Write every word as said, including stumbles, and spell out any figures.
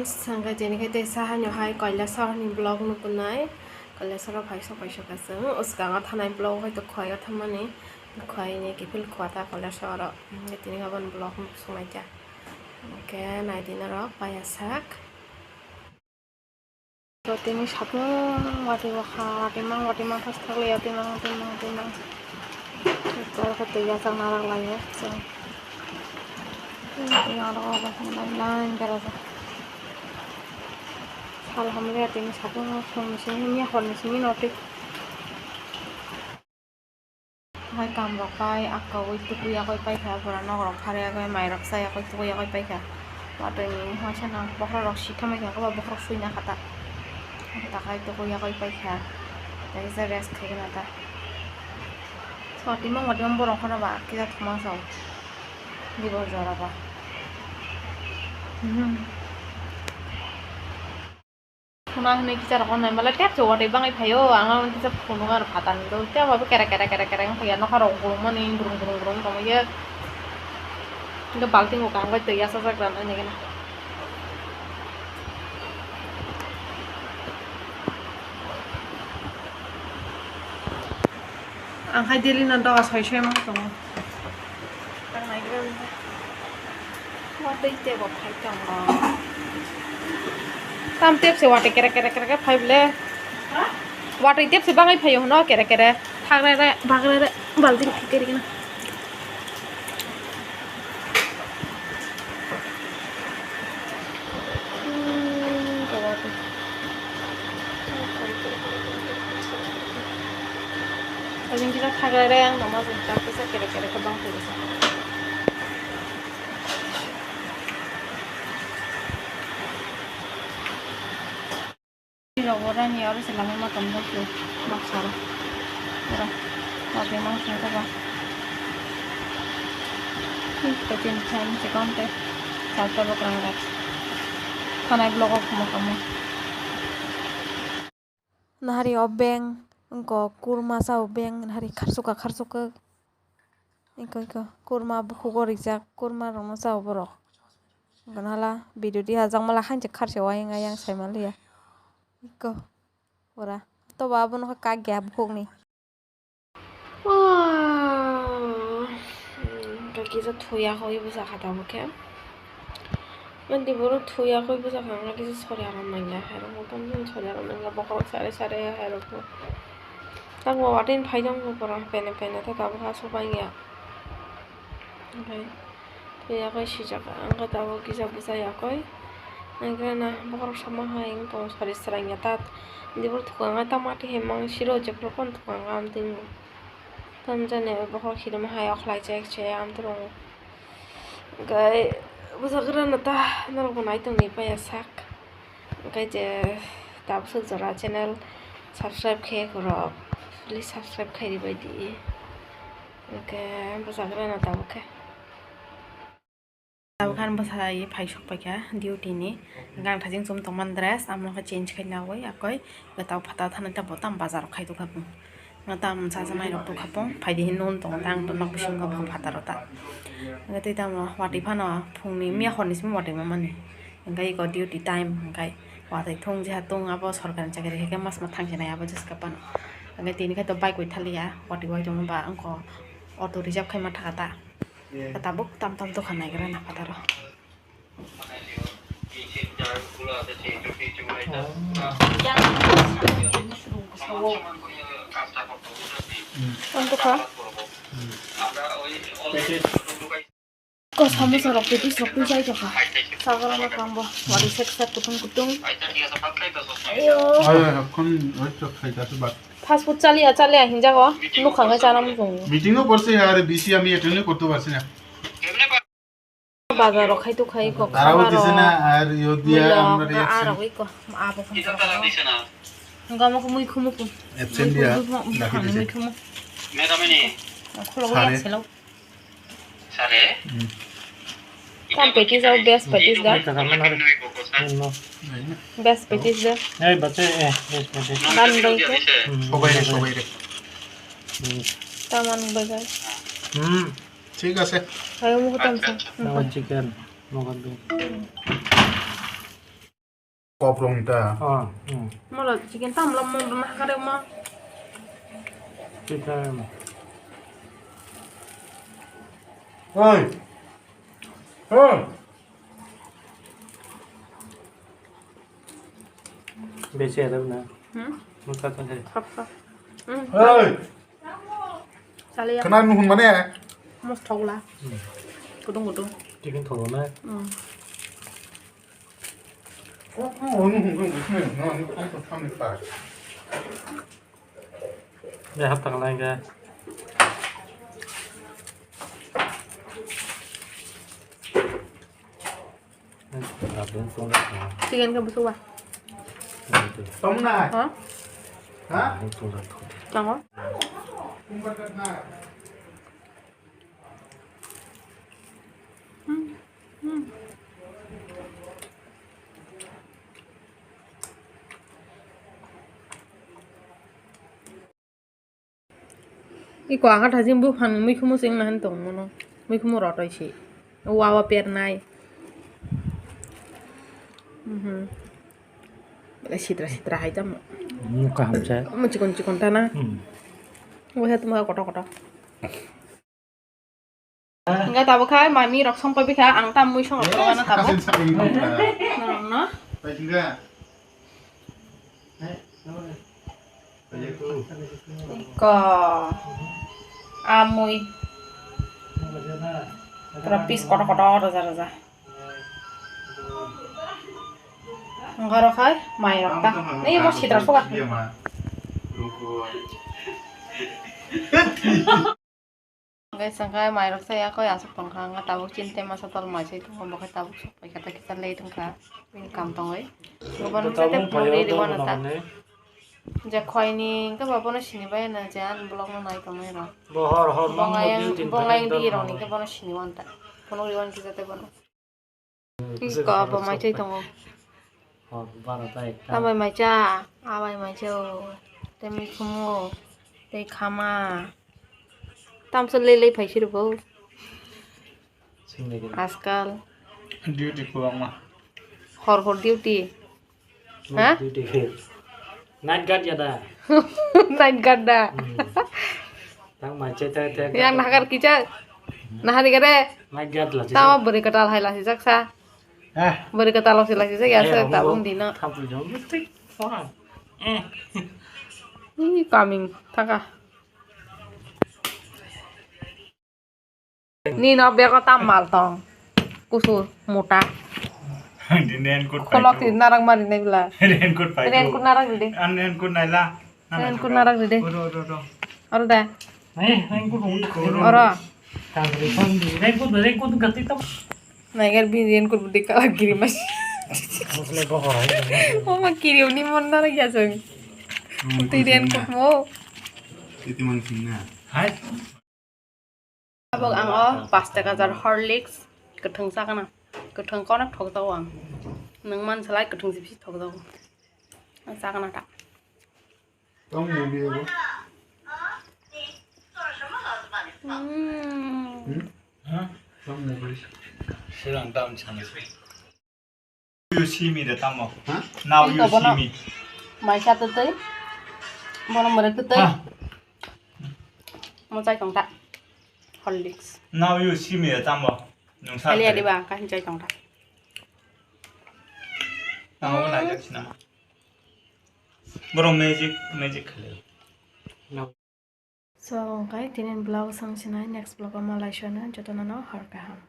Sangha tini khe tei sahaino hai Kailasahar ni vlog nukunai. Kailasahar phai sok phai sok aswng. Uskango thanai vlog hai to khwai o thamani. Khwai ni kiphil khwa ta Kailasahar o. Hingke tini aboni vlog nuk sunai kha. Hingke nai di norok paya sak. Tini sakung watwi bwkha, watwi mang, watwi mang, thas thak liya, watwi mang, watwi mang, watwi mang. Eko eko twi yachak narak lai o, chwng. Twi aro line line berajak. Sal hamya tini sakung, phung ni simi, miya hor ni simi no twi. Hai kam rok pai, akkaui tukui yakui paikha, pura nok rok phari yakui, mai rok cha yakui tukui yakui paikha. Watwi ni waisa no bokhorok rok sithamwi kha, bokhorok sui nakha ta. Takhai tukui yakui paikha. Tei kisa rest khai khna ta. Soti mangmati borok kheno ba kisa thuma sao. Dibor jora ba. Hmm. Khuna hwnwi kisa rok nai mala tep se watwi bangwi phaio, ang kisa phunuk aro phatar ni do tei abo kere kere kere kere wng phaikha, nokha rok gurumani gurum gurum gurum tongwi khe, hwnkhe balting bo kaham khe twi yachajak rwnai nai gana. Ang hai daily no doga soi soi mang tongo. Tang nai gra nai. Watwi tebo phai tongo. Tam tep se watwi kere kere kere kere phai bole. Watwi tep se bangwi phaio hwno kere kere. Thagre re bagre re balti kere kere. Ajin kita thagra re ang tongma jin tak kisa kere kere khe bang khe kisa. Rok bo rani aro se lamai ma tong bo se baksa rok. Ora. Abo mang sung kha ba. Tin to tin chan se kon te. Sa to bok rang rok. Khanai blogo khumo kamo. Nahari o beng wngko kurma sa o beng nahari kharsuka kharsuka. Iko iko kurma bukhugo rijak, kurma rokno chao borok. Ganala video di hajak mala hainse kharse wayang ayang sai manliya. Iko ora toba abono kha kak ya bukhukni. Kisa thuya hoi bwsa kha tabuk khe. Mandi boro thuya hoi bwsa kha wngkha kisa sori aram nangya hai rok bo tamjani sori aram nangya bokhorok sare sare hai rok bo. Tabuk watwi phai jang bo borok pene pene tei tabuk aswk bangya. Oke. Twi yakui swijak ang khe tabuk kisa bwsa yakui. Ang khe na bokhorok sama hai wng tongo sori srangya ta. Dibor thukang ta mati hai mang siro jephru phano thukang am twi. Tamjani bokhorok hirima hai okhlai chek se am twi rongo. Hwnkhe bwsa kwrwngno ta norokbo nai tongni paiya sak. Hwnkhe je tabuk swk jora channel subscribe khe khorok please subscribe khai ribai di. Hwnkhe bwsa kwrwngno tabuk khe. Tabuk khe ang bwsai phai sok paikha duty ni. Hwnkhe ang thajin chum tongmani dress amo khe change khai naui akoi tabuk phataro thani tabuk tam bazar khai tongkha bw. Tam cha cha mai rok tongkha bw phai di hin non tongo tang to nok bisingo bw phataro ta. Hwnkhe tei tamo watwi phano phungni miya horni simi watwi mamani. Hwnkhe iko duty time hwnkhe watwi thung jeha tung abo sorkar ni chakri hai khe mas ma thang se nai abo jeska phano. Hwnkhe tini khe to bike bai thaliya watwi wai tongma ba wngkho auto reserve khai ma thaka ta. Tabuk tam tam dukha naigra na phataro. Ang dukha. Ko samosa rok petis rok twi chai tokha. Sagara no kangbo wari sek sek kutung kutung. Ayo. Ayo, ayo, kon oi chok khai ta se bat. Fast food chaliya chaliya hinjago. Nukha ngai chana mujung. Meeting o borse yaar, B C ami attend korte parse na. Bazar rok khai tu khai ko. Tarao khama kisi na rok, ar yo dia milo, amra ka reaction. Arok iko, abo ko. Hingga mo ko mui khumu ko. Absent dia, mui khumu, mui khumu, mui khumu. Kholo ko sare. Yak selo. Sare. Hmm. Kam petis au best petis da. Oi, kaka mana hari? No. Best petis da. Ei, bache, eh, eh, eh, eh. Dan doi ko. Hmm. Sobai re, sobai re. Hmm. Taman bazar. Hmm. Thik ase. Ayo, mugo tamsa. Acha, acha. Tawa chicken, mogon dum. Koprong ta. Ah, hmm. Molo chicken tam lo mo ma kare mo. Chicken. Oi. Oi. Besi ada na. Hmm? Muka kan hai. Khap khap. Hmm. Oi. Chale ya. Kana nuhun mane? Mos thokla. Hmm. Kudung kudung. Chicken thokla na. Hmm. Kok nuhun kudung kudung na, ini kok sampai pas. Ya, hap tak lagi. Chicken ka busu ba? Tong na. Ha? Ha? Tong. Hmm. Hmm. Iko ang kha thajin buphang muikhumu chwng nahan tong mano. Muikhumu rotoi se. Wawa pernai. Mhm. Belai sitra sitra hai tamo. Muka hamsa. Omo chikon chikon ta na. Hmm. Ohe tuma koto koto. Hingga tabuk khai mami rok song pabi kha, ang tam mui song rok na tabuk. Norok no. Ko. Amui. Pura pis koto koto raja raja. Ang karo khai mai rok ta. Nei mo sitra suka. Guys, ang khe mairok chaya koi aswk tongkha, ang tabuk chini tema sotol mai se tongo, bo khe tabuk sok pai kha, ta kisa late wngkha, bini kam tongwi. Bono je khoi ni hwnkhe bo bono sini bai na je ani vlog no nai tongwi rw. Bo hor hor mang bo duty bongai rok ni khe bono sini wan ta. Phunuk ri wan kisa tei bono. Iko bo mai chai tongo. Hor barota ekta. Abai mai cha, abai mai cha o. Tei mikhumu, tei khama. Tamsa lei lei phai sirbo. Askal. Duty kwbangma. Hor hor duty. Ha? Duty khe. Night guard ya da? Night guard da. Hmm. Tang mai chai tang tang. Yang nahar kisa. Nahar ni kare. Night guard la. Tama beri ketal hai la sijak sa. Ah. Beri ketal lo sila sijak ya sa tabung dino. Thapu jom tik. Wah. Eh. Ini coming thaka. Nino bego tam mal tong. Kusu mota. Ang di raincoat pai. Kholok si narang mari nai bla. Raincoat pai. Raincoat narang di de. An raincoat nai la. Raincoat narang di de. Oro, oro, oro. Oro da. Eh, raincoat hong ko. Oro. Tang raincoat di. Raincoat, raincoat gati tam. Naigar bi raincoat di kala giri mas. Musle bohor hai. Mama kiri uni mon narang ya jeng. Ti raincoat mo. Iti man sinna. Hai. Tabuk ang o pash taka jar Horlicks kwthwng chakna. Kwthwng kono thokjago ang. Nwng man salai kwthwng se bisi thokjago. Ang chakna ta. Tong movie ego. Hmm. Hmm? Ha? Tong movie. Sirang tam chana. You see me de tamo. Ha? Now you see me. Maisa twtwi. Bono mwrwk twtwi. Ha. Mo chai tong ta. Horlicks. Now you see me de tamo. Nung sa. Ali ali ba ka hin chai tong ta. Tamo na jak sinama. Boro magic magic khale. So, hwnkhe tini vlog swng sinai, next vlog o malai sona jotono no hor kaham.